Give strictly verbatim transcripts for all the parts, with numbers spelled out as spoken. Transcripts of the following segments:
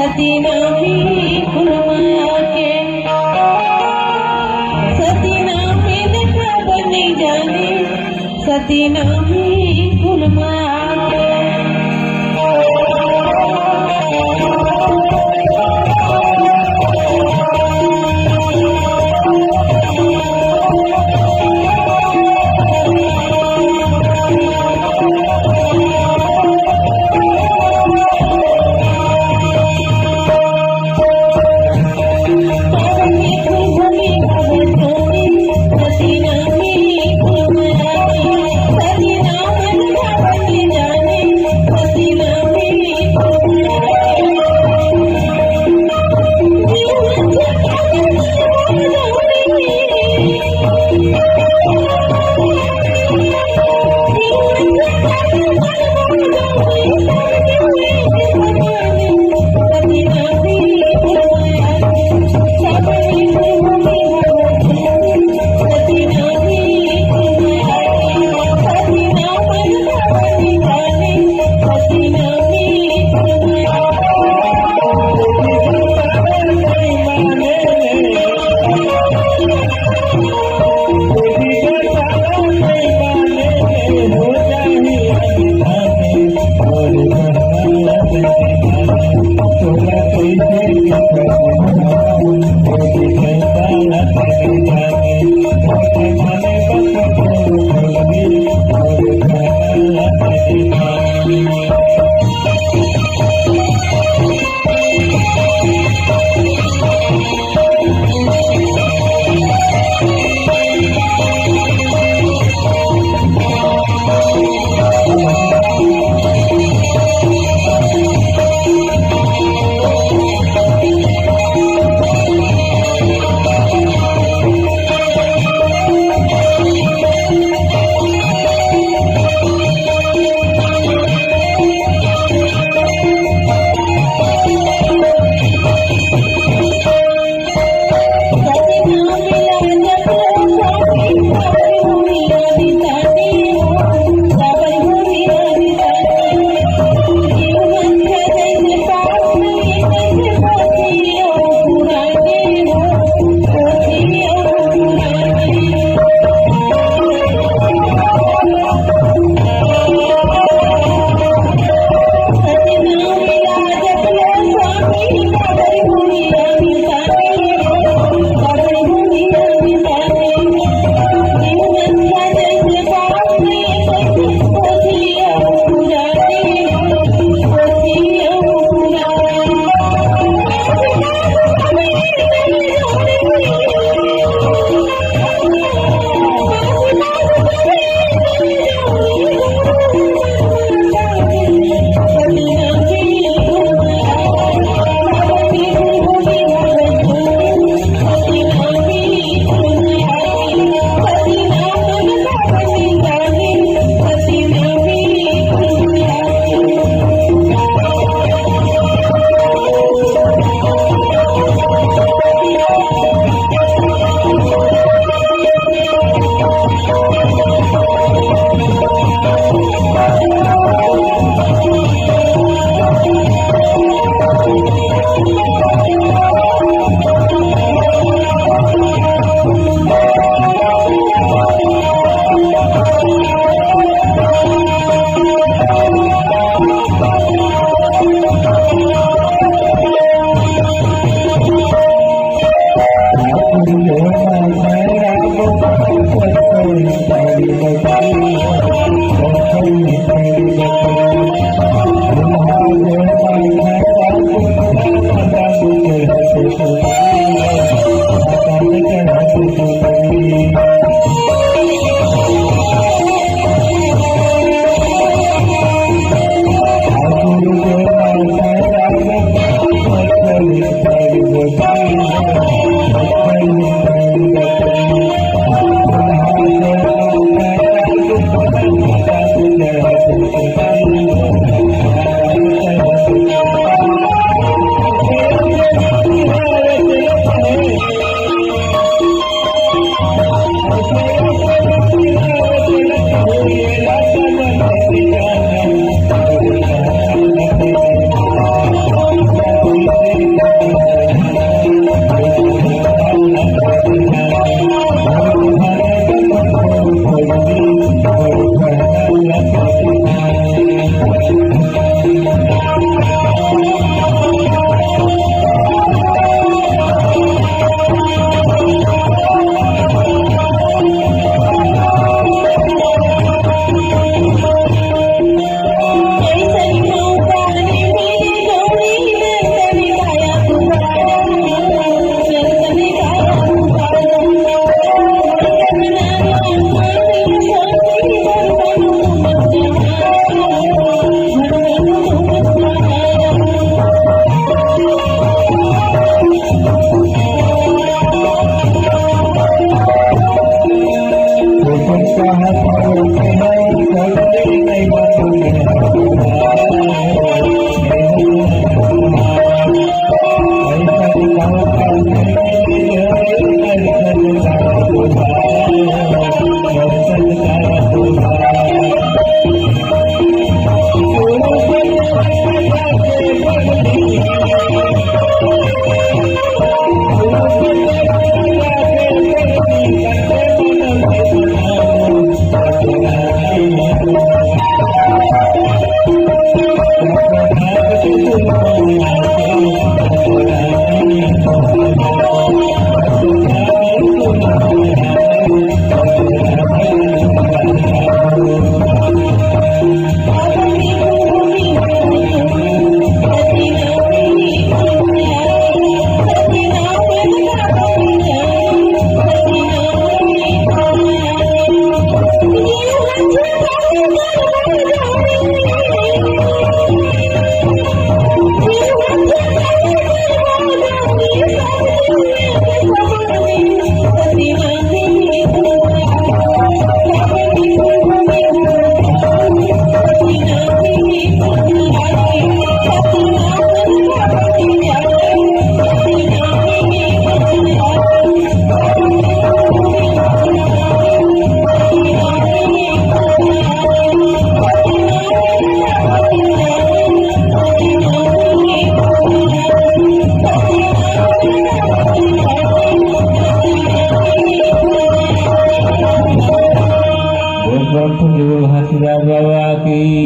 सती नामी कुल माया के, सती नामी देखा बनी जानी, सती नामी कुल माया के।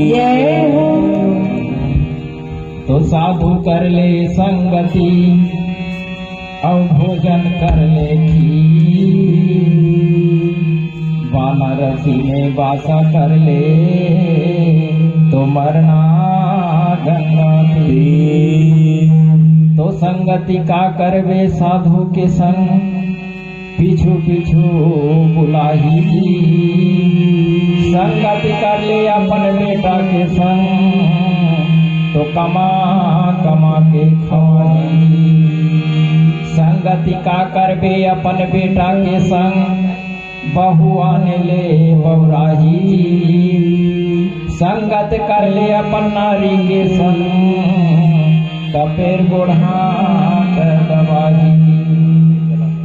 ये हो तो साधु कर ले संगति, अउ भोजन कर ले खीर। वाराणसी में वासा कर ले, तो मरना गंगा तीर। तो संगति का करबे साधु के संग, पीछू पीछू बुलाही जी। संगति कर ले अपन बेटा के संग, तो कमा कमा के खवाही। संगति का करबे अपन बेटा के संग, बहू आने ले बौराही जी। संगत कर ले अपन नारी के संग, त फेर गोड़ हाथ दबाही।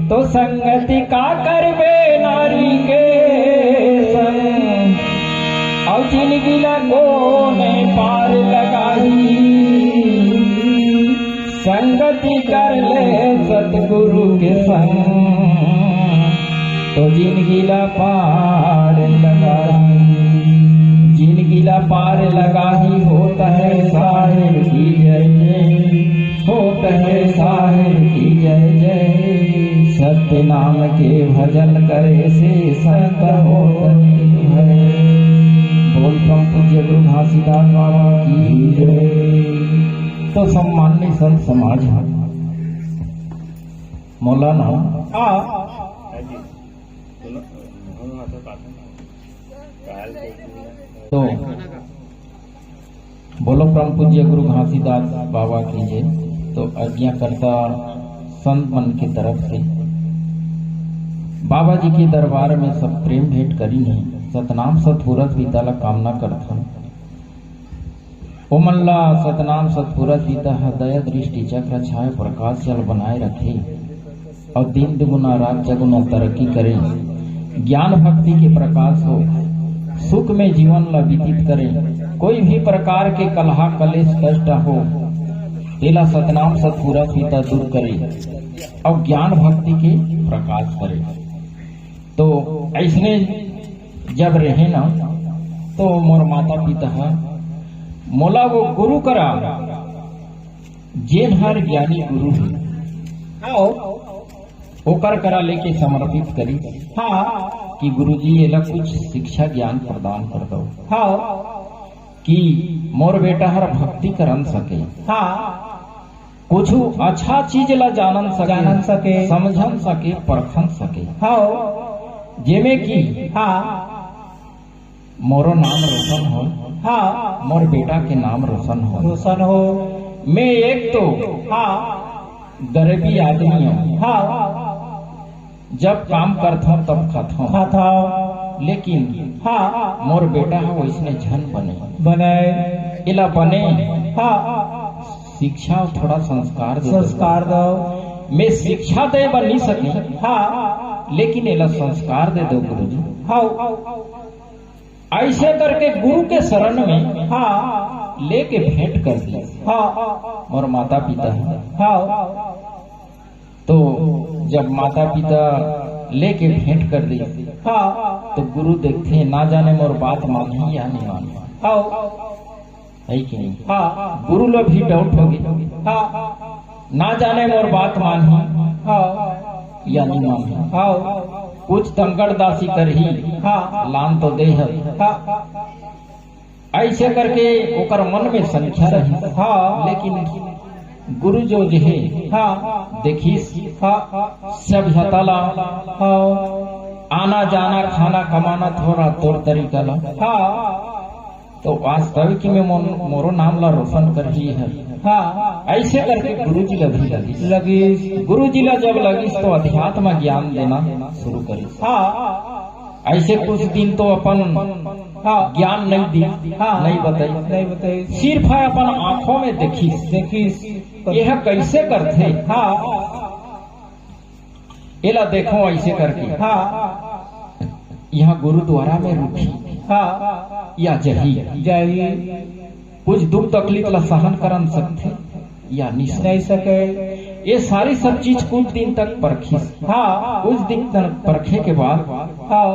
तो संगति का करबे नारी के संग, अउ जिनगी ला कोने पार लगाही। संगति कर ले सतगुरु के संग, तो जिनगी ला पार लगाही। जिनगी ला पार लगाही, होत हे साहेब की जय जय, होत हे साहेब की जय जय। सत्य नाम के भजन करे से संत होत है। बोल परम पूज्य गुरु घासीदास बाबा की जय। तो सम्माननीय संत समाज ह, मोला ना, हाँ। तो बोलो परम पूज्य गुरु घासीदास बाबा की जय। तो आज्ञाकर्ता संत मन के तरफ से बाबा जी के दरबार में सब प्रेम भेंट करिन हे। सतनाम सतपुरस पिता ला कामना करथन। ओमन ला सतनाम सतपुरस पिता ह दया दृष्टि चक्र छाय प्रकाश जल बनाए रखे अउ दिन दुगुना रात चगुना तरक्की करे। ज्ञान भक्ति के प्रकाश हो, सुख में जीवन ला व्यतीत करे। कोई भी प्रकार के कलहा कलेश कष्ट हो, तेला सतनाम सतपुरस पिता दूर करे अउ ज्ञान भक्ति के प्रकाश करे। तो ऐसने जब रहे ना, तो मोर माता पिता ह मोला वो गुरु करा, जेन हर ज्ञानी गुरु हे, हाँ। ओकर करा लेके समर्पित करी हाँ। कि गुरुजी, एला कुछ शिक्षा ज्ञान प्रदान कर दो, हाँ। कि मोर बेटा हर भक्ति करन सके, हाँ। कुछ अच्छा चीज ला जानन सके, जानन सके। समझन सके, परखन सके। हाँ। जेमे कि हाँ। मोरो नाम रोशन हो, हाँ। मोर बेटा के नाम रोशन हो। रोशन हो। मैं एक तो हाँ। गरीबी आदमी हूँ, हाँ। जब काम करथव तब खाथव, खाथव। लेकिन हाँ। मोर बेटा ह वैसने झन बने, बने। एला बने हाँ। शिक्षा थोड़ा संस्कार दे दो। संस्कार दो। मैं शिक्षा दे बर नहीं सकूं, हाँ। लेकिन एला संस्कार दे दो गुरुजी। हाँ। ऐसे करके गुरु के शरण में हाँ। लेके भेंट कर दी। हाँ। मोर माता पिता है। हाँ। तो जब माता पिता लेके भेंट कर दी, हाँ। तो गुरु देखथे, ना जाने मोर बात मानही या नहीं मानही। हाँ। है कि नहीं? हाँ। गुरु ला भी डाउट होगे। हाँ। ना जाने मोर बात मानही हाँ। या नहीं मानही। हाँ। कुछ तंगड़ दासी करही। हाँ। लान तो दे हर। हाँ। ऐसे करके ओकर मन में संख्या रही। हाँ। लेकिन गुरु जो जे हे, हाँ। देखिस हाँ। सभ्यता ला, हाँ। आना जाना, खाना कमाना, थोड़ा तौर तरीका ला। हाँ। तो वास्तविक में मोन-, मोरो नाम ला रोशन करही है। हाँ। ऐसे करके गुरु जी ला भी लगिस। लगिस। गुरु जी ला जब लगिस तो अध्यात्म ज्ञान देना शुरू करिस। हाँ। ऐसे कुछ दिन तो अपन हाँ। ज्ञान नहीं दी, हाँ। नहीं बताई। नहीं बताई। सिर्फ है अपन आंखों में देखिस। देखिस। यह कैसे करथे? हाँ। एला देखो ऐसे करके। हाँ। यहाँ गुरुद्वारा में रुकी। हाँ। या जही। जही। कुछ दुख तकलीफ ला सहन करन सकथे या नहीं सकथे। नहीं सके। ये सारी सब चीज कुछ दिन तक परखिस। हाँ। कुछ दिन तक परखे के बाद हाँ।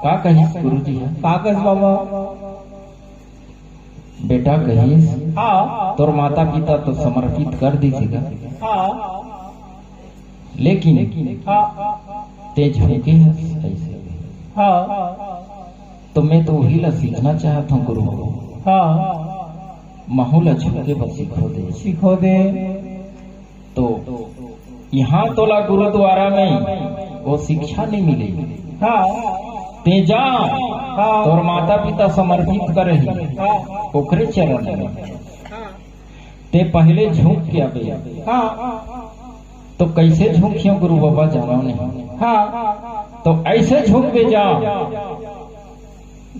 का कहिस गुरु जी ह? का कहिस बाबा? बेटा कहिस, हाँ। तोर माता पिता तो समर्पित कर दिस गा, हाँ। लेकिन हाँ। ते झुके हस ऐसे। हाँ। तो मैं तो वही ला सीखना चाहत हूँ गुरु बाबा। हाँ। महू ला झुके बर सिखो दे। सिखो दे। तो यहाँ तोला गुरुद्वारा में वो शिक्षा नहीं मिले। हाँ। ते जा, हाँ। तोर माता पिता समर्पित करे हैं, हाँ। ओकरे चरण में। हाँ। ते पहले झुक के आबे। हाँ। तो कैसे झुकियो गुरु बाबा, जानो नहीं। हाँ। तो ऐसे झुकबे जा,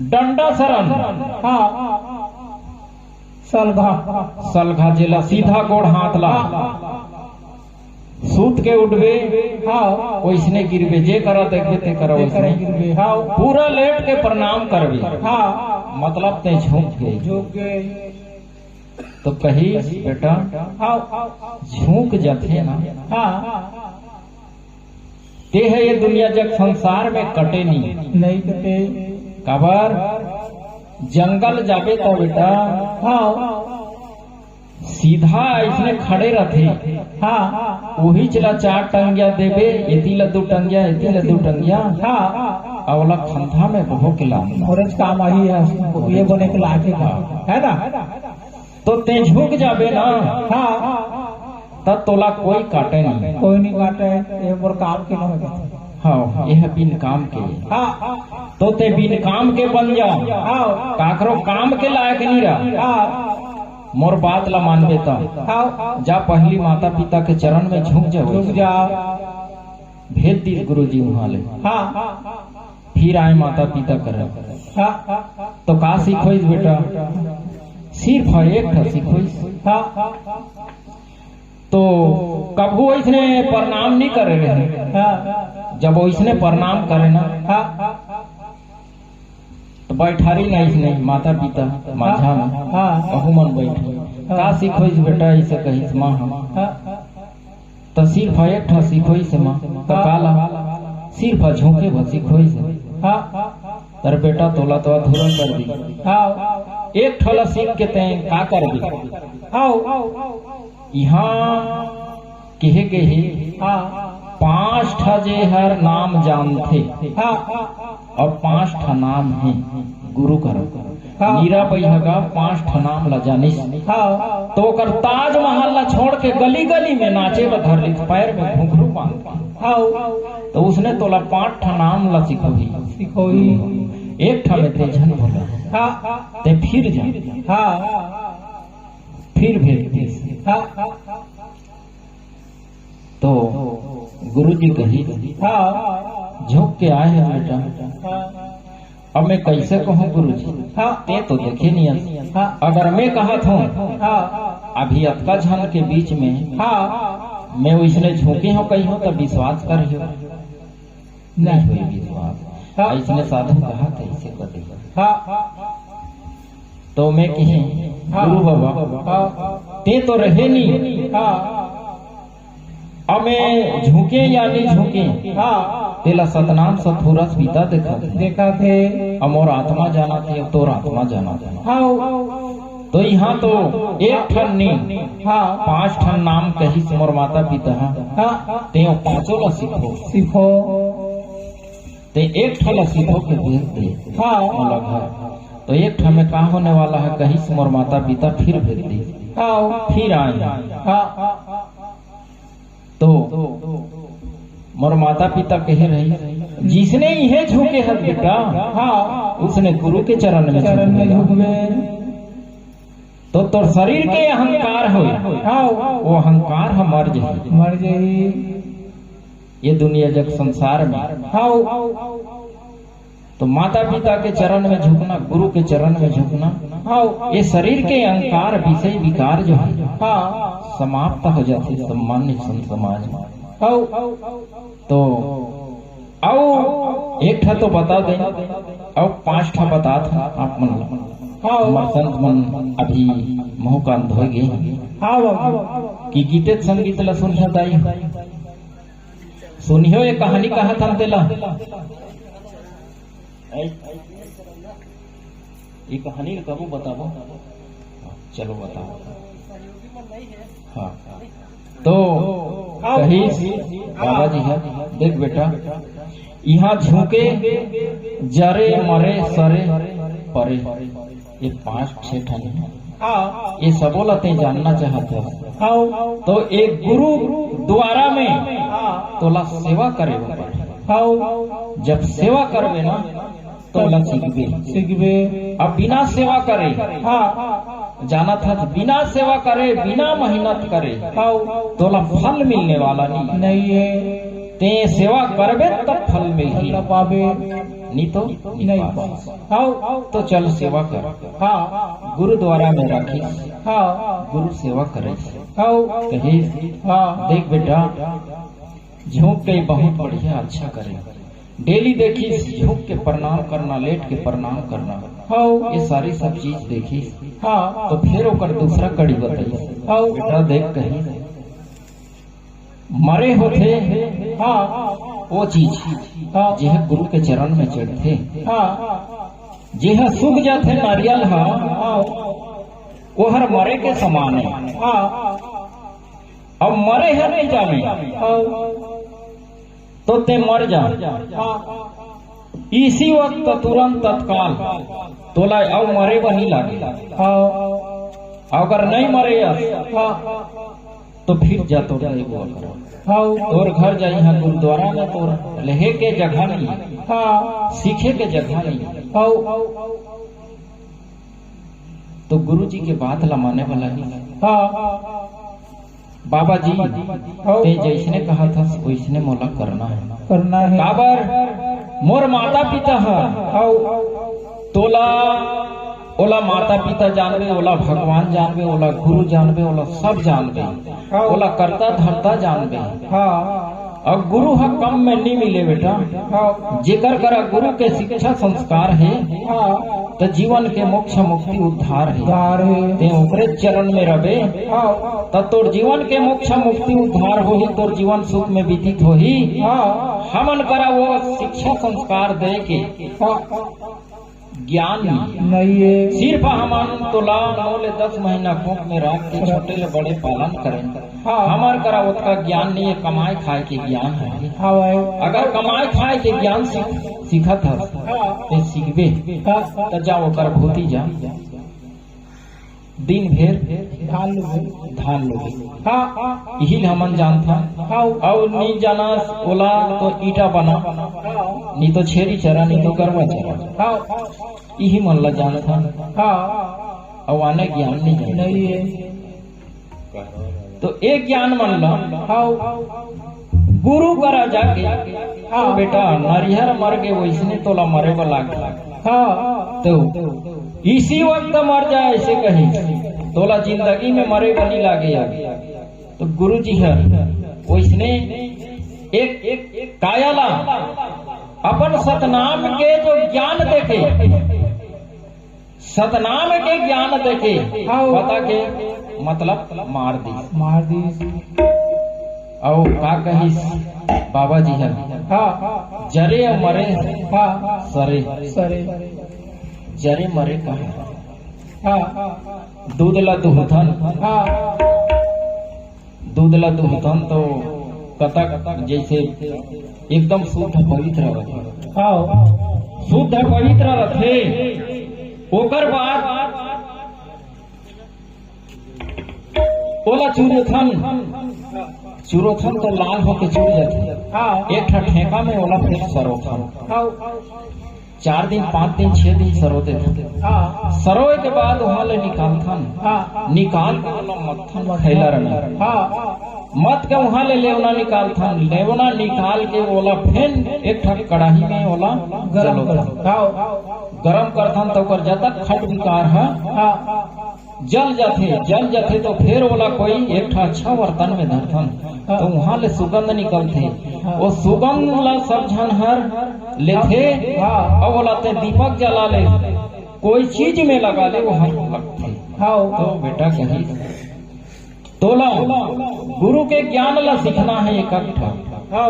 डंडा सरन। हाँ। सलघा। सलघा जेला सीधा गोड़ हाथ ला। हाँ। सूत के उठबे, हाँ। ओइसने गिरबे, जे करा देखबे ते करा ते करा ओइसने। गिरबे, हाँ। पूरा लेट के प्रणाम करबे। हाँ। मतलब ते झुक गए। झुक गए। तो कहिस, बेटा, हाँ। झुक जाथे ना, हाँ। ते ह ये दुनिया जग संसार में कटे नहीं। नहीं कटे। काबर? जंगल जाबे तो बेटा, हाँ। सीधा इसने खड़े रथे। हाँ। उही चला चार टंगिया देबे, एती ला दू टंगिया, एती ला दू टंगिया। हाँ। अउ ओला खंधा में बहो के लान। ओरेच काम आही है, ये बने के लायक है, है ना? तो ते झुक जाबे ना, हाँ। त तोला कोई काटे नहीं। कोई नहीं काटे, ये मोर काम के नहीं। हाँ, ये है बिन काम के। हाँ। तो ते बिन काम के बन जा। हाँ। काकरो काम के लायक नहीं रह। हाँ। मोर बात ला मानबे त। हाँ। जा पहली माता पिता के चरण में झुक जा। झुक जा। भेज दिस गुरुजी उहाँ ले। हाँ। फिर आए माता पिता करा। हाँ। तो का सीखोइस बेटा? सिर्फ एक ठा सीखोइस। हाँ। तो कभू ओइसने प्रणाम नहीं करे रहे। हाँ। जब ओइसने प्रणाम करे ना, हाँ। तो बैठारी ना इसने माता पिता माझा में, हाँ। बहू मन बैठे। हाँ। का सीखोइस बेटा? ऐसे कहिस माँ हम। हाँ। तो सिर्फ एक ठा सीखोइस माँ, तो हाँ। काला? सिर्फ झोंके भर सीखोइस। हाँ। अरे बेटा, तोला तो अधूरा कर दी। हाँ। एक ठा ला सीख के तैं का कर दी? हाँ। यहाँ कहे गे हे, हाँ। पांच ठा जे हर नाम जानथे, हाँ। अउ पांच ठा नाम हे गुरु कर। हाँ। मीराबाई ह गा पांच ठा नाम ला जानिस। हाँ। तो ओकर ताजमहल ला छोड़ के गली गली में नाचे ला धर लिस, पैर में घुंघरू बांध के। हाँ। तो उसने तोला पांच ठा नाम ला सिखोही। सिखोही। एक ठा में ते झन बोला। हाँ। ते फिर जा। हाँ। फिर भेज दिस। हाँ। तो गुरुजी कही, हाँ। झुक के आए हैं बेटा। हाँ। अब मैं कैसे कहूँ गुरुजी? हाँ। ते तो देखे नहीं है। हाँ। अगर मैं कहत हूँ, हाँ। अभी अतका झन के बीच में हाँ। मैं ओइसने झुके हूँ कही हूँ तो विश्वास कर हो। नहीं होई विश्वास। हाँ। अइसने साधु कहा कैसे कर दे। हाँ। तो मैं कहे, हाँ। गुरु बाबा, हाँ। ते तो रहे नहीं। हाँ। अब मैं झुके या नहीं झुके, हाँ। तेला सतनाम सतपुरस पिता देखा थे। देखा थे। अब मोर आत्मा जाना थे, अब तोर आत्मा जाना थे। हाँ। तो यहाँ तो एक ठन नहीं, हाँ। पांच ठन नाम कहिस मोर माता पिता ह। हाँ। ते ओ पांचों ला सीखो। सीखो। ते एक ठा ला सीखो के भेज दे। हाँ। मोला घर। तो एक ठा में का होने वाला है, कहिस मोर माता पिता फिर भेज दे। हाँ। फिर आए। हाँ। तो मोर माता पिता कहे रही, जिसने इहे झुके हर बेटा, हाँ। उसने गुरु के चरण में चरण में झुकबे। झुकबे। तो तोर शरीर के अहंकार होय, हाँ। वो अहंकार ह मर जाही। मर जाही। ये दुनिया जग संसार में। हाँ। तो माता पिता के चरण में झुकना, गुरु के चरण में झुकना, हाँ। ये शरीर के अहंकार, विषय विकार जो है, हाँ। समाप्त हो जाते सम्मानित संत समाज में। हाँ। तो अउ एक ठा तो बता दे, अउ पांच ठा बतात हन आप मन ला। हाँ। हमर संत मन अभी मुंह कान धोए गे हैं। हाँ बाबू। कि गीत संगीत ला सुनिहो दाई। सुनिहो, ये कहानी कहत हन तेला। ये कहानी ला कबू बताबो। चलो बताओ। हाँ, तो कहिस बाबा जी ह, देख बेटा, इहाँ झुके, जरे, मरे, सरे, परे, ये पांच छह ठन हे। हाँ। ये सबो ला तैं जानना चाहत हस। हाँ। तो एक गुरु द्वारा में हाँ। तोला सेवा करे बर पड़ही। हाँ। जब सेवा करबे ना, तो ओला सीखबे। सीखबे। अब बिना सेवा करे, हाँ। जानत हस, बिना सेवा करे, बिना मेहनत करे, हाँ। तोला फल मिलने वाला नहीं। नहीं है। तैं सेवा करबे तब फल मिलही। फल पाबे। नहीं तो नहीं नहीं पास। पास। हाँ। तो चल सेवा कर। हाँ। गुरुद्वारा में राखिस। हाँ। गुरु सेवा करे। हाँ। कहिस, हाँ। देख बेटा, झुक के बहुत बढ़िया, अच्छा करे। डेली देखिस, झुक के प्रणाम करना, लेट के प्रणाम करना। हाँ। ये सारी सब चीज देखिस। हाँ। तो फिर ओकर दूसरा कड़ी बताइस। हाँ। बेटा देख, कहिस, मरे होथे हाँ। वो चीज हाँ। जेह गुरु के चरण में चढ़थे, हाँ। जेह सूख जाथे नारियल ह, हाँ। ओहर मरे के समान हे। हाँ। अब मरे ह नहीं जाने, हाँ। तो तैं मर जा। हाँ। इसी वक्त तुरंत तत्काल तोला अउ मरे बर नहीं लागे। हाँ। अगर नहीं मरे अस, हाँ। तो फिर जा तो नहीं हुआ करो। हाँ। तोर घर जा, इहाँ गुरुद्वारा में तोर लेहे के जगह नहीं, हाँ। सीखे के जगह नहीं। हाँ। तो गुरु जी के बात ला माने वाला नहीं। हाँ। बाबा जी, हाँ। तैं जैसने कहत हस, वैसने मोला करना हे। करना हे। काबर? मोर माता पिता ह हाँ। तोला, ओला माता पिता जानबे, ओला भगवान जानबे, ओला गुरु जानबे, ओला सब जानबे, हाँ। ओला करता धरता जानबे। हाँ। अउ गुरु ह कम में नहीं मिले बेटा। हाँ। जेकर करा गुरु के शिक्षा संस्कार हे, हाँ। त जीवन के मोक्ष मुक्ति उद्धार हे। उद्धार हे। तैं ओकरे चरण में रबे, हाँ। त तोर जीवन के मोक्ष मुक्ति उद्धार होही, तोर जीवन सुख में व्यतीत होही। हाँ। हमन करा वो शिक्षा संस्कार दे के हाँ। ज्ञान नहीं हे। नहीं हे। सिर्फ हमन तोला नौ ले दस महीना कोख में राख के छोटे ले बड़े पालन करेन। हाँ। हमर करा ओतका ज्ञान नहीं हे, कमाए खाए के ज्ञान हे। हाँ भाई। अगर कमाए खाए के ज्ञान सीख-, सीखत हस, हाँ। तैं सीखबे, हाँ। त जा ओकर भूती जा। दिन भेर धान लुगे। धान लुगे। हाँ। इही ल हमन जानथन। हाँ। अउ नी जानस ओला तो ईटा बना, हाँ। नी तो छेरी चरा, नी तो गरवा चरा। हाँ। इही मन ल जानथन। हाँ। अउ आने ज्ञान नहीं जानथन। नहीं हे। तो ए ज्ञान मन ल हाँ। गुरु करा जाके, हाँ। तो बेटा, नरिहर मर गे, वैसने तोला मरे बर लागे। हाँ। तो इसी वक्त मर जाए, ऐसे कही, तोला जिंदगी में मरे बर नहीं लागे। अब तो गुरु जी ह वैसने एक, एक काया ला अपन सतनाम के जो ज्ञान देके, सतनाम के ज्ञान देके हाँ। पता के मतलब मार दीस। मार दीस। अउ का कहिस बाबा जी ह? हाँ। जरे अउ मरे हाँ। सरे। सरे। जरे मरे का हे? हाँ। दूध ला दुहथन। हाँ। दूध ला दुहथन तो कतक जैसे एकदम शुद्ध पवित्र रथे। हाँ। शुद्ध पवित्र रथे। ओकर बाद ओला चुरोथन, चुरोथन तो लाल होके चुर जाथे। हाँ। एक ठा ठेका में ओला फिर सरोथन। हाँ। चार दिन, पाँच दिन, छह दिन सरो देथे। हाँ। सरोए के बाद वहाँ ले निकालथन। हाँ। निकाल के ओला मत्थन, मत्थन। खैला रहना। हाँ। मत के वहाँ ले लेवना निकालथन, लेवना निकाल के ओला फेन एक ठा कड़ाही में ओला गरम जलोथन। करथन। हाँ। गरम करथन त ओकर जतक खट विकार ह हाँ। जल जाथे, जल जाथे तो फेर ओला कोई एक ठा अच्छा बर्तन में धरथन, हाँ। तो वहां ले सुगंध निकलथे। हाँ। वो सुगंध ला सब झन हर लेथे, हाँ। अउ ओला ते दीपक जला ले, कोई चीज में लगा ले, वो हर लगथे। हाँ। तो बेटा कही, तोला गुरु के ज्ञान ला सीखना हे एकक ठा। हाँ।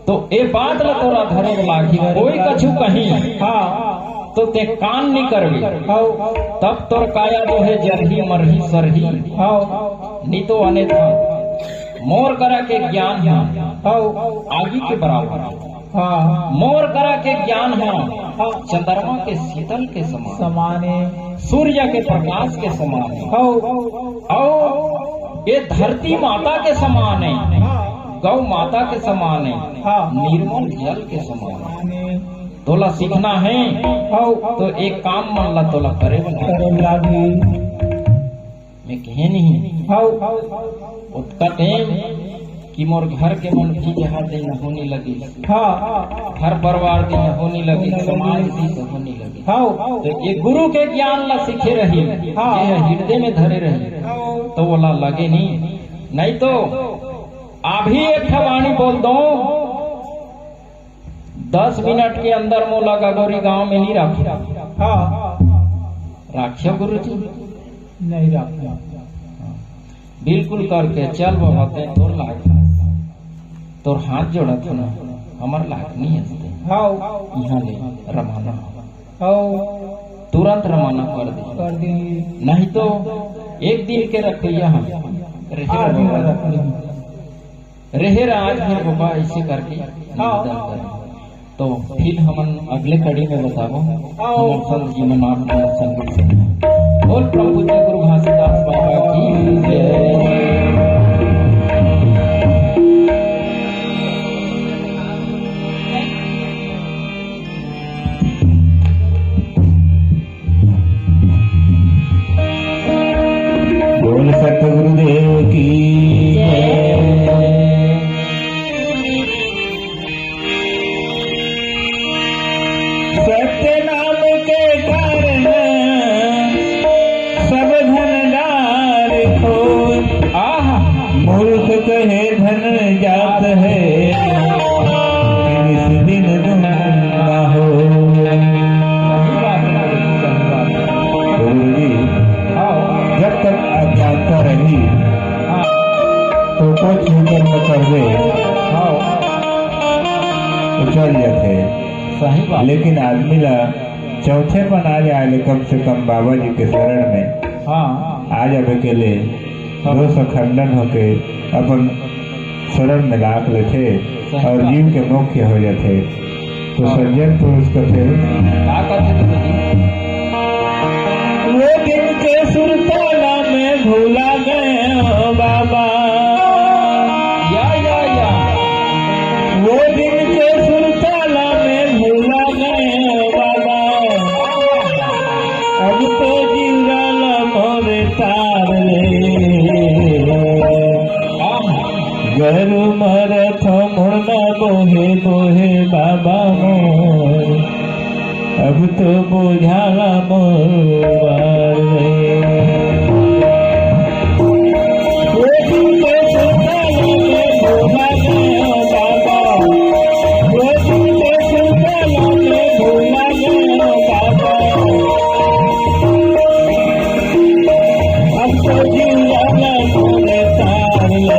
तो ए बात ला तोरा धरे बर लागही, कोई कछु कही, हाँ। तो ते कान नी करबे, हव। तब तोर काया जो हे जरही मरही सरही। हव। नी तो अन्यथा मोर करा के ज्ञान ह, हव। आगी के बराबर। हाँ। मोर करा के ज्ञान ह, हाँ। चंद्रमा के शीतल के समान। समान हे। सूर्य के प्रकाश के समान हे। हव। अउ ये धरती माता के समान हे। हाँ। गौ माता के समान हे। हाँ। निर्मल जल के समान हे। समान हे। तोला सीखना हे, हव। तो एक काम मन ला तोला करे बर करे लागही। मैं कहे नहीं। हव। ओतका टेम कि मोर घर के मन भी जहाँ दिन होने लगे। हाँ। घर परिवार दिन होने लगे, होने लगे। समाज दिन होने लगे। हव। तो ये गुरु के ज्ञान ला सीखे रही, हाँ। ये हृदय में धरे रही, हव। तो ओला लगे नहीं। नहीं तो अभी एक ठा वाणी बोल दो, दस मिनट के अंदर मोला गगोरी गांव में नहीं राखो। हाँ। राखियो गुरुजी? नहीं राखो। बिल्कुल करके चल बाबा, ते तोर लायक हस। तोर हाथ जोड़त हो ना, हमर लायक नहीं हस ते। हाँ। यहाँ ले रवाना हो। हाँ। तुरंत रवाना कर दे। कर दी। नहीं तो एक दिन के रखैया हम। रहे हाँ, रहो। दिन रख ली। रहे राज में बाबा ऐसे करके हाँ। निवेदन करें। तो फिर हमन अगले कड़ी में बताबो। हाँ। हमर संत जी मन आप मन संगीत से। बोल प्रभु जी गुरु घासीदास बाबा की जय। बोल सतगुरुदेव की जय। सत्य नाम के कारण सब धन डार खोए। आहा। मूर्ख कहे धन जात है, निस दिन दुन ना हो। सही बात है, सही बात है। गुरु जी, हाँ। जब तक अज्ञानता रही, हाँ। तो कुछ भी कर्म कर दे, हाँ। तो चल जाते। सही बात। लेकिन आदमी ला चौथे पन आ जाए ले कम से कम बाबा जी के शरण में हाँ। आ जाबे के ले हाँ। दोष खंडन होके अपन शरण में लाख लेथे सही और बात। जीव के मोक्ष हो जाथे। तो हाँ। सज्जन पुरुष कथे, का कथे गुरु जी? वो दिन के सुरताला में भूला गए हो बाबा। या, या, या। वो दिन के सुरताला में भूला गए हो बाबा। अब तो जीवरा ला मोरे तार ले। गरु मरत मुड़ना बोहे बोहे बाबा मोर। अब तो बोझाला मोर बार रे। वो दिन के सुरताला में भूला गया बाबा। वो दिन के सुरताला में भूला गया बाबा। अब तो जीवरा ला मोरे तार ले।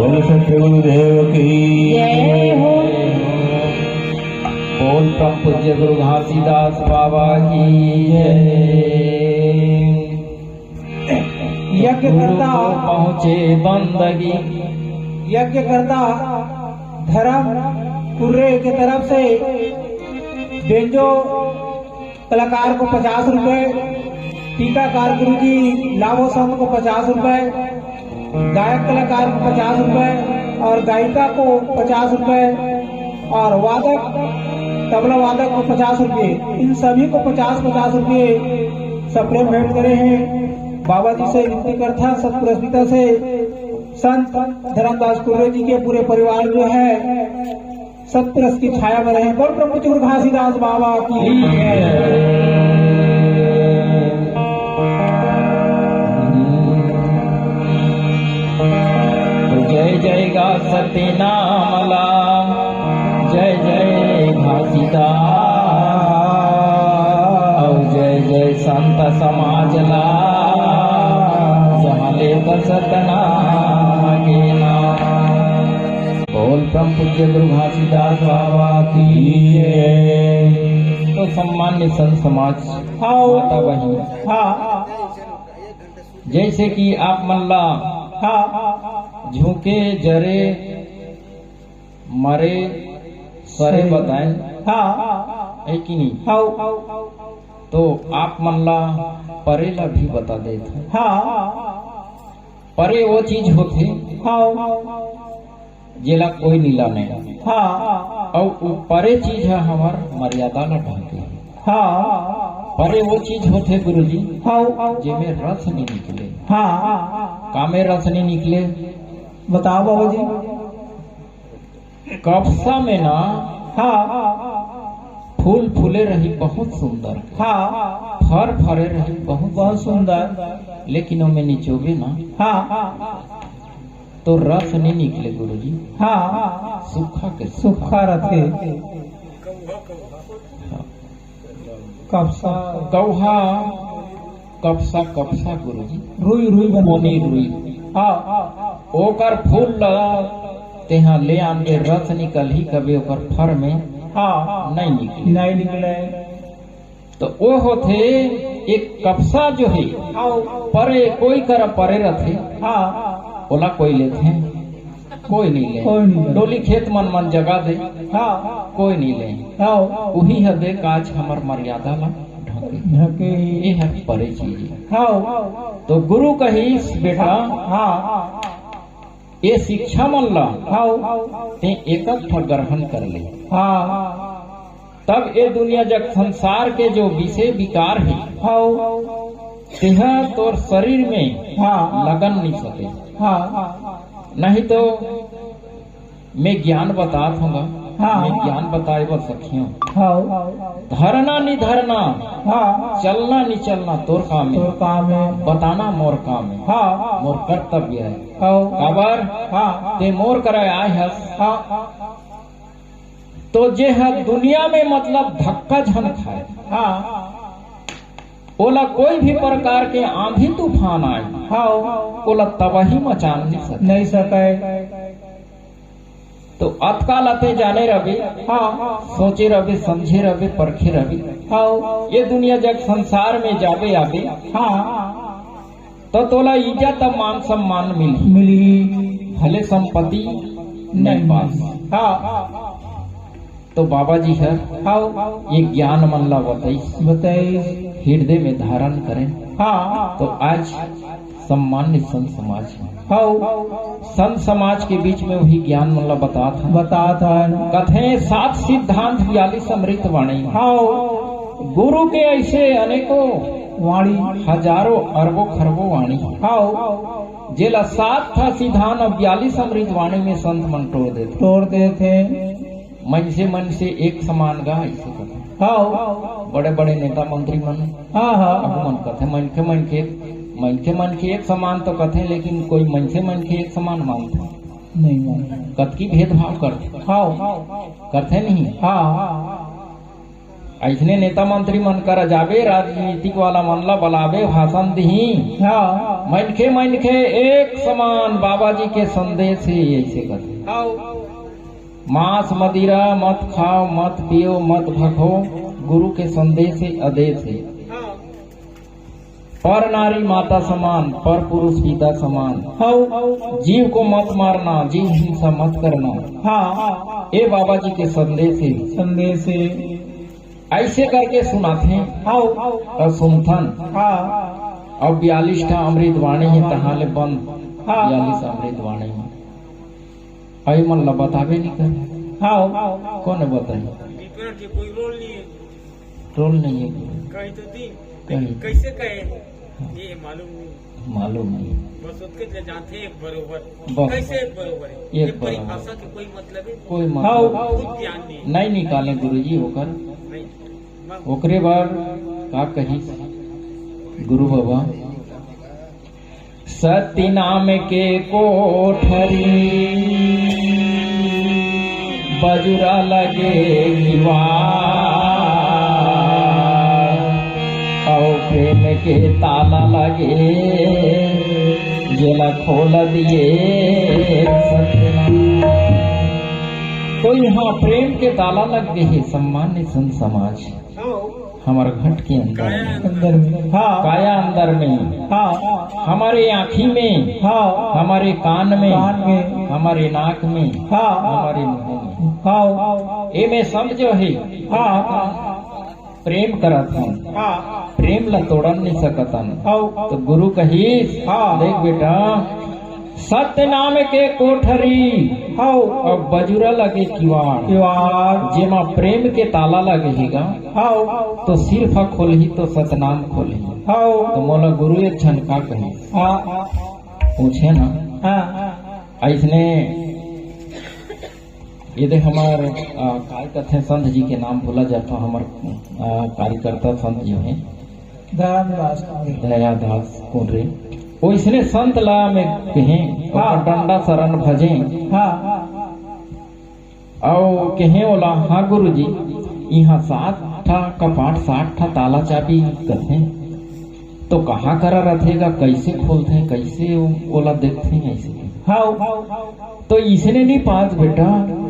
बोल सतगुरुदेव की जय हो। बोल परम पूज्य गुरु घासीदास बाबा की जय। यज्ञकर्ता गुरु को पहुँचे बंदगी। यज्ञकर्ता धर्म कुर्रे के तरफ से बेंजो कलाकार को पचास रुपए, टीकाकार गुरुजी लावो संत को पचास रुपए, गायक कलाकार को पचास रुपए और गायिका को पचास रुपए और वादक, तबला वादक को पचास रुपए, इन सभी को पचास पचास रुपए सप्रेम भेंट करे हैं। बाबा जी से विनती करथा, सतपुरस्मिता से संत धर्मदास कुर्रे जी के पूरे परिवार जो है सत्य रस की छाया में रहे। बोल प्रभु गुरु घासीदास बाबा की। जय जय गा सती नाम ला, जय जय घासीदास, जय जय संत समाज ला, जहाँ ले सतनाम के नाम। बोल परम पूज्य गुरु घासीदास बाबा की जय। तो सम्मान्य संत समाज, हाँ। माता बहिन, हाँ। जैसे कि आप मन ला हाँ। झुके जरे मरे सरे सही। बताए, हाँ। है कि नहीं? हाँ। तो आप मन ला परे ला भी बता देत हन। हाँ। परे वो चीज होथे, हाँ। जेला कोई नी लाने। हाँ। अउ उ परे चीज ह हमर मर्यादा ला ढांके। हाँ। परे वो चीज होथे गुरुजी, हाँ। जेमे रस नी निकले। हाँ। कामे रस नी निकले? बताओ बाबा जी। कपसा में ना हाँ। फूल फूले रही बहुत सुंदर, हाँ। फर फरे रही बहुत बहुत सुंदर। लेकिन ओमे निचोबे ना हाँ। तो रस नहीं निकले गुरुजी। हाँ। सूखा के सूखा रथे। हाँ। कपसा। कौहा कपसा, कपसा गुरुजी। रुई, रुई बना। मोनी रुई। हाँ। ओकर फूल ला तेहा ले आन के रस निकलही कबे ओकर फर में हाँ। नहीं निकले। नहीं निकले। तो वो होथे एक कपसा जो है, हाँ। परे, कोई करा परे रथे, हाँ। ओला कोई लेथे, कोई नहीं ले। कोई नहीं ले। डोली खेत मन मन जगा दे, हाँ। कोई नहीं ले। हाँ। उही ह दे काज हमर मर्यादा ला ढके। ढके। ये हर परे चीज है। हाँ। तो गुरु कहिस, "बेटा, हाँ। ये शिक्षा मन ला हाँ। ते एक ठा ग्रहण कर ले। हाँ। तब ये दुनिया जग संसार के जो विषय विकार है, हाँ। तेहा तोर शरीर में हाँ। लगन नहीं सके।" हाँ। नहीं तो मैं ज्ञान बतात हूँ गा, हाँ। मैं ज्ञान बताए बर सखियों। हाँ। धरना नी धरना, हाँ। चलना नी चलना तोर काम है। तोर काम है। बताना मोर काम है। हाँ। मोर कर्तव्य है। हाँ। काबर? हाँ। ते मोर करा आए हस। हाँ। तो जे ह दुनिया में मतलब धक्का झन खाए। हाँ। ओला कोई भी प्रकार के आंधी तूफान आए, हाँ। ओला तबाही मचान नहीं सके। नहीं सके। तो अतका ला ते जाने रबे, हाँ। सोचे रबे, समझे रबे, परखे रबे। हाँ। ये दुनिया जग संसार में जाबे आबे, हाँ। तो तोला इज्जत अउ मान सम्मान मिलही। मिलही। भले संपत्ति नहीं नहीं पास। हाँ। तो बाबा जी हर हाँ। ये ज्ञान मन ला बताइस। बताइस। हृदय में धारण करें। हाँ। तो आज सम्मान्य संत समाज हे। हाँ। संत समाज के बीच में वही ज्ञान मन ला बतात हन। बतात हन। कथे सात सिद्धांत बयालीस अमृत वाणी। हाँ। गुरु के ऐसे अनेकों वाणी। हजारों अरबों खरबों वाणी। हाँ। जेला सात ठा सिद्धांत अउ बयालीस अमृत वाणी में संत मन टोर देथे। टोर देथे। मनसे मन से एक समान गा, ऐसे कथे। हाँ। बड़े-बड़े नेता मंत्री मन, हाँ, हाँ। अहू मन कथे, मनखे, मनखे, मनखे, मनखे एक समान तो कथे, लेकिन कोई मनसे, मनखे एक समान मानथे? नहीं मानथे। कतकी भेदभाव करथे। हाँ। करथे नहीं? हाँ। अइसने नेता मंत्री मन करा जाबे, राजनीतिक वाला मन ला बलाबे, भाषण दिही। हाँ। मनखे, मनखे एक समान, बाबा जी के संदेश हे, ऐसे कथे। हाँ। मांस मदिरा मत खाओ, मत पियो, मत भखो, गुरु के संदेश हे, आदेश हे। हाँ। पर नारी माता समान, पर पुरुष पिता समान। हाँ। जीव को मत मारना, जीव हिंसा मत करना। हाँ। ये बाबा जी के संदेश हे। संदेश हे। ऐसे करके सुनाथे। हाँ। अउ सुनथन। हाँ। अउ बयालीस ठा अमृत वाणी हे, तहाँ ले बंद। हाँ। बयालीस अमृत वाणी हे। अई मन ला बताबे नहीं करे। हाँ। कोन बताही? विपरीत के कोई रोल नहीं है। रोल नहीं है। कही तो थी, कही। लेकिन कैसे कहे? हाँ। ये मालूम नहीं। मालूम नहीं। बस उतके ले जानते हैं एक बरोबर। बस। कैसे एक बरोबर है? एक ये बरोबर। परिभाषा के कोई मतलब है? कोई मतलब हाँ। नहीं। खुद ज्ञान नहीं। नहीं निकाले गुरुजी ओकर। नहीं। ओकरे बर का कही गुरु बाबा? सत्य नाम के कोठरी, बजुरा लगे किवाड़, अउ प्रेम के ताला लगे, जेला खोल दिए सत्य नाम। तो यहाँ प्रेम के ताला लग गए हे, सम्मान्य संत समाज। हमर घट के अंदर में। अंदर में। हाँ। काया अंदर में। हाँ। हमारे आँखी में। हाँ। हमारे कान में। कान में। हमारे नाक में। हाँ। हमारे मुंह में। हाँ। एमे समझो हे। हाँ। प्रेम करत हन। हाँ। प्रेम ला तोड़न नहीं सकतन। हाँ। तो गुरु कहिस, हाँ। देख बेटा, सत्य नाम के कोठरी। हव। अउ बजुरा लगे किवाड़। किवाड़। जेमा प्रेम के ताला लगे हे गा। हव। तो सिर्फ खोलही तो सतनाम खोलही। हव। तो मोला गुरु एक झन का कहिस। हाँ। पूछे ना। हाँ। अइसने ये दे हमर, अ, काय कथे संत जी के नाम भुला जाथो हमर, अ, कार्यकर्ता संत जो हे। दयादास कुंवरे। दयादास कुंवरे। ओइसने संत ला में कहें, हाँ। ओकर डंडा शरण भजें। हाँ। अउ कहें ओला, "हाँ गुरुजी, इहाँ सात ठा कपाट, सात ठा ताला चाबी कथे, तो कहाँ करा रथे गा, कैसे खोलथे, कैसे ओ-, ओला देखथे ऐसे?" हाँ। तो इसने नहीं पास बेटा,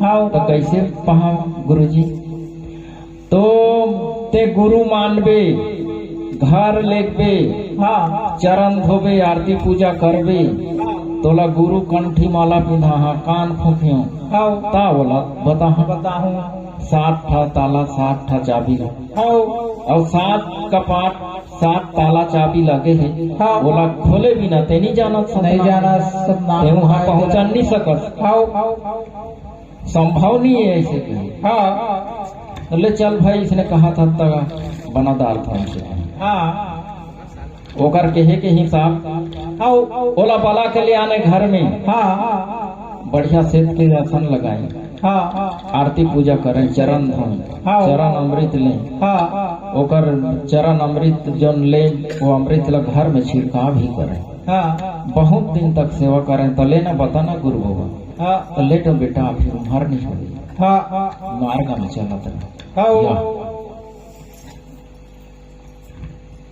हाँ। तो कैसे पहा गुरुजी? तो ते गुरु मानबे, घर लेगबे, हाँ। चरण धोबे, आरती पूजा करबे, तोला गुरु कंठी माला पिंधाहा, कान फूंकियो, हाँ। ता ओला बताहा। बताहूँ। सात ठा ताला, सात ठा चाबी ला। हाँ। अउ सात कपाट, सात ताला चाबी लगे हे, हाँ। ओला खोले बिना ते नहीं जानत नहीं सतना। जानत सतना। ते उहाँ पहुँचा नहीं सकत। हाँ। संभव नहीं है ऐसे कहे। हाँ। तो ले चल भाई, इसने कहा था त बना दार था हमसे। हाँ। ओकर कहे के हिसाब। हाँ। ओला बला के ले आने घर में। हाँ। बढ़िया सेत के आसन लगाए। हाँ। आरती पूजा करें, चरण धोए, हाँ। चरण अमृत लें। हाँ। ओकर चरण अमृत जोन ले, वो अमृत ला घर में छिड़काव भी करें। हाँ। बहुत दिन तक सेवा करें, तो लेना बता ना गुरु बाबा। हाँ। तो लेटो बेटा, फिर उम्हर नहीं होई। हाँ। मार्ग में चलत रहे। हाँ। या।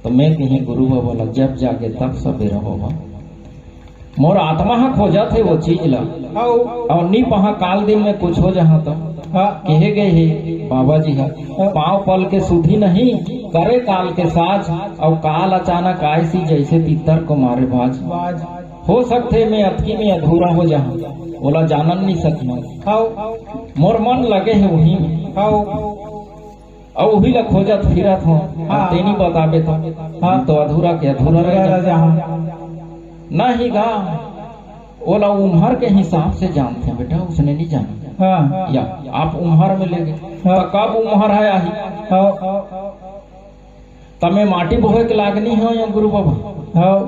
तो मैं कहें गुरु बाबा ला, "जब जागे तब सबेरा बाबा, मोर आत्मा ह खोजत हे वो चीज ला। हव। अउ नी पहा काल दिन में कुछ हो जहा तो। हाँ। कहे गए हे बाबा जी ह, हाँ। पाँव पल के सुधी नहीं, करे काल के साज, अउ काल अचानक आए सी जैसे तितर को मारे बाज। बाज। हो सकथे मैं अतकी में अधूरा हो जहा, ओला जानन नी सकना। हव। मोर मन लगे हे उही में। हव। अउ उही ला खोजत फिरत हो, हाँ। तेनी बताबे तो। हाँ। तो अधूरा के अधूरा रह अधूरा रह जा। जा। नहीं गा, ओला उम्र के हिसाब से जानथे बेटा, उसने नहीं जाना। हाँ। या आप उम्र में ले गए, हाँ। तो कब उम्र है आही? हाँ। तमे माटी बोहे के लागनी हो या गुरु बाबा? हाँ।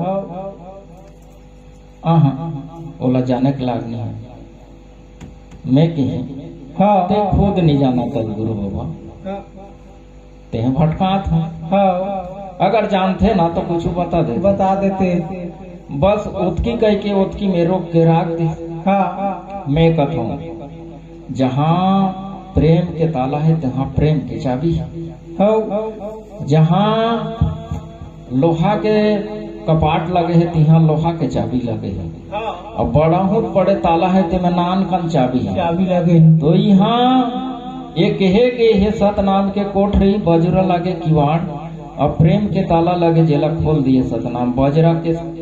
आहा, ओला जाने के लाग नहीं है। मैं कहे, हाँ। ते खुद नहीं जाना तस गुरु बाबा। हाँ। ते भटकात है। हाँ। अगर जानते ना तो कुछ बता देते। बता देते। बस उतकी कह के उतकी में रोक के राख दे। हाँ। मैं कथों, जहाँ प्रेम के ताला है, तहाँ प्रेम के चाबी है। हाँ। जहाँ लोहा के कपाट लगे हे, तिहा लोहा के चाबी लगे हे। हाँ। अउ बड़ा हूँ बड़े ताला हे, तेमे नान कन चाबी हे। चाबी लगे हे। तो इहाँ ये कहे गे हे, सतनाम के कोठरी, बजुरा लगे किवाड़, अउ प्रेम के ताला लगे, जेला खोल दिए सतनाम। बजरा के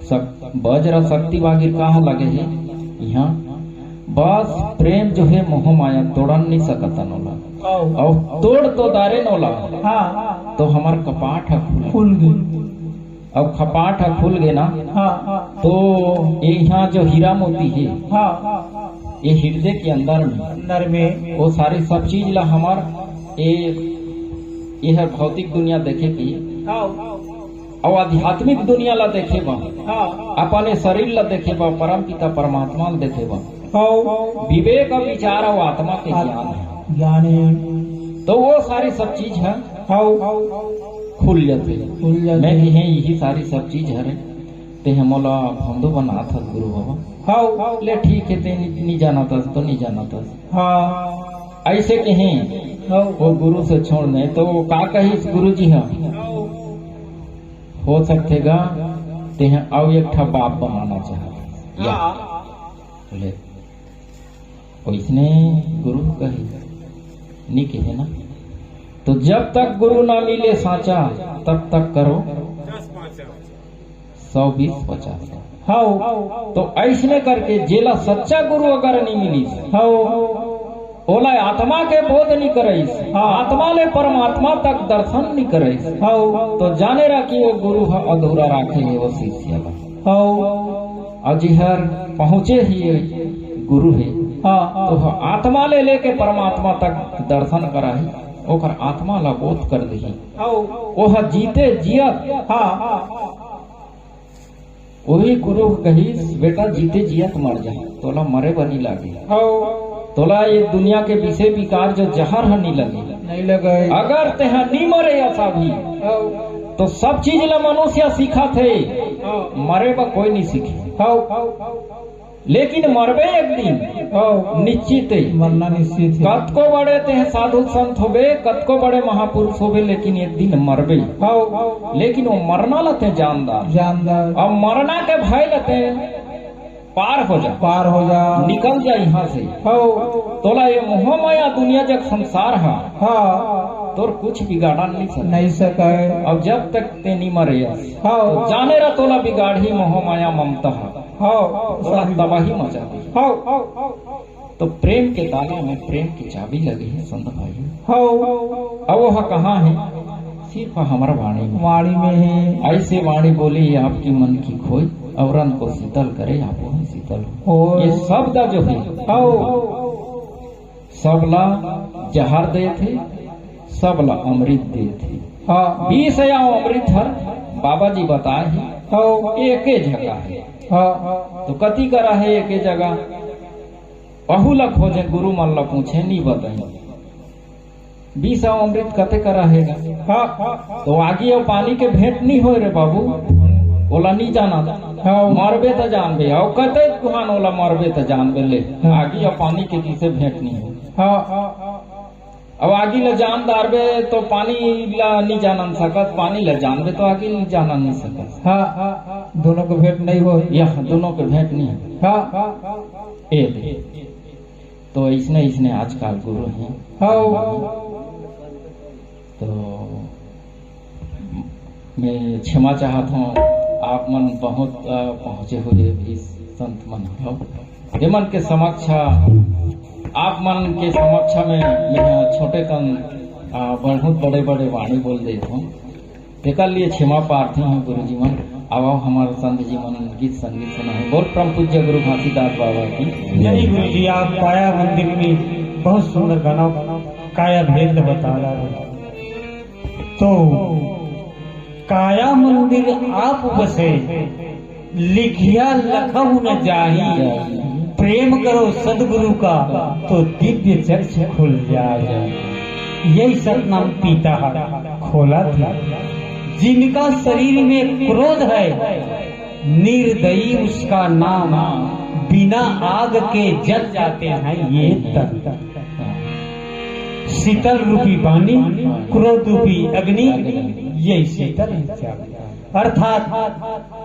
सक-, बज्र शक्ति बागीर कहाँ लगे हे? इहाँ। बस प्रेम जो हे मोह माया तोड़न नहीं सकतन ओला। अउ तोड़ तो दारेन ओला, हाँ। तो हमर कपाट ह खुल खुल गे। अउ कपाट ह खुल गे ना, हाँ। तो ये इहाँ जो हीरा मोती हे, हाँ। ये हृदय के अंदर में, अंदर में। वो सारी सब चीज ला हमर ये, ये हर भौतिक दुनिया देखे के हाँ। अउ आध्यात्मिक दुनिया ला देखे बर, हाँ। अपन ये शरीर ला देखे बर, परम पिता परमात्मा ला देखे बर, हाँ। विवेक अउ विचार अउ आत्मा के ज्ञान हे। ज्ञान हे। तो वो सारी सब चीज हे, हाँ। खुल जाथे। खुल जाथे। मैं कहे, यही सारी सब चीज हरे, ते मोला भोंदू बनात हस गुरु बाबा। हाँ। ले ठीक हे, ते नी, नी जानत हस तो नी जानत हस। हाँ। ऐसे कहे, हाँ। वो गुरु से छोड़ दे, तो वो का कहिस गुरु जी हा? हो सकथे गा, तेहा अउ एक ठा बाप बनाना चाहत। या। हाँ। ले। ओइसने गुरु कही, नी कहे ना। तो जब तक गुरु ना मिले साँचा, तब तक करो सौ बीस पचास। हव। तो अइसने करके जेला सच्चा गुरु अगर नी मिलिस, हव। ओला आत्मा के बोध नी करइस, हाँ। आत्मा ले परमात्मा तक दर्शन नी करइस, हव। तो जाने रह कि वो गुरु ह अधूरा राखे हे वो शिष्य ला। हव। अउ जिहर पहुँचे ही गुरु हे, हाँ। तो ह आत्मा ले लेके परमात्मा तक दर्शन कराही, ओकर आत्मा ला बोध कर देही। हव। ओह जीते जियत हाँ। वही गुरु कहिस, "बेटा, जीते जियत मर जा, तोला मरे बर नी लागे। हव। तोला ये दुनिया के विषय विकार जो जहर ह नी लगे। नी लगे। अगर तेहा नी मरे असा भी, हव। तो सब चीज ला मनुष्य सीखत हे, हव। मरे बर कोई नी सीखे। हव। लेकिन मरबे एक दिन, हव। निश्चित हे। मरना निश्चित हे। कतको बड़े तेह साधु संत होबे, कतको बड़े महापुरुष होबे, लेकिन एक दिन मरबे। हव। लेकिन वो मरना ला तेह जानदार। जानदार। अब मरना के भय ला तेह पार हो जा। पार हो जा। निकल जा यहाँ से। हव। तोला ये मोह माया दुनिया जग संसार हा, हाँ। तोर कुछ बिगाड़ा नहीं सके। नहीं सके। अब जब तक तेह नी मरे, हाँ। तो जाने रह तोला बिगाड़ही मोह माया ममता हा। हाँ। तोला तबाही मचा दे। हाँ। तो प्रेम के ताला में प्रेम की चाबी लगे हे संत भाई। हाँ। अब वो कहाँ हे? सिर्फ हमर वाणी में। वाणी में हे। ऐसे वाणी बोली, आपकी मन की खोई, औरन को शीतल करे, आप ही शीतल हो। हो। ये शब्द जो हे, हाँ। सबला जहर देथे, सबला अमृत देथे। हाँ। विष या अमृत हर बाबा जी बताए हे, हाँ। एके जगह हे। हाँ। तो कति करा हे एके जगह? पहु ला खोजे, गुरु मन ला पूछे, नी बताई। विष अउ अमृत कते करा हे गा? हाँ। तो आगी अउ पानी के भेंट नी होय रे बाबू, ओला नी जाना। हाँ। मरबे त जानबे, अउ कते कुहान ओला मरबे त जानबे ले। हाँ। आगी अउ पानी के किसे भेंट नी होय। हाँ। अब आगी ल जान डारबे तो पानी ल नी जानन सकत, पानी ल जानबे तो आगी ल जानन नी सकत। हाँ, दोनों के भेंट नहीं हो। यह दोनों के भेंट नहीं है। हाँ। ए दे। तो इसने, इसने आजकल गुरु हैं। हाँ। तो मैं क्षमा चाहत हूँ, आप मन बहुत, अ, पहुँचे हुए भी संत मन हो। ये मन के समक्ष, आप मन के समक्ष में मैं छोटे कन, अ, बहुत बड़े-बड़े वाणी बोल देत हूँ। तेकर लिए क्षमा प्रार्थी हूँ गुरु जी मन। आवा हमारे संत जी मन गीत संगीत सुनाही। बोल परम पूज्य गुरु घासीदास बाबा की। नहीं गुरु जी, आप काया मंदिर में बहुत सुंदर गाना, काया भेद बता रहे हैं। तो काया मंदिर आप बसे, लिखिया लखहु न जाही। प्रेम करो सदगुरु का, तो दिव्य चक्षु खुल जाए। यही सतनाम पीता है, खोला था। जिनका शरीर में क्रोध है, निर्दयी उसका नाम, बिना आग के जल जाते हैं ये तन। शीतल रूपी पानी, क्रोध रूपी अग्नि, यही शीतल है चार। अर्थात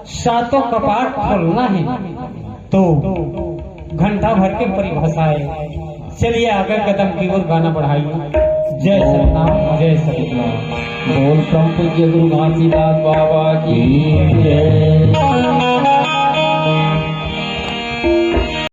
सातों कपाट खोलना है तो घंटा भर के परिभाषा है। चलिए आगे कदम की ओर गाना बढ़ाइए। जय सतनाम, जय सतनाम। बोल परम पूज्य गुरु घासीदास बाबा की जय।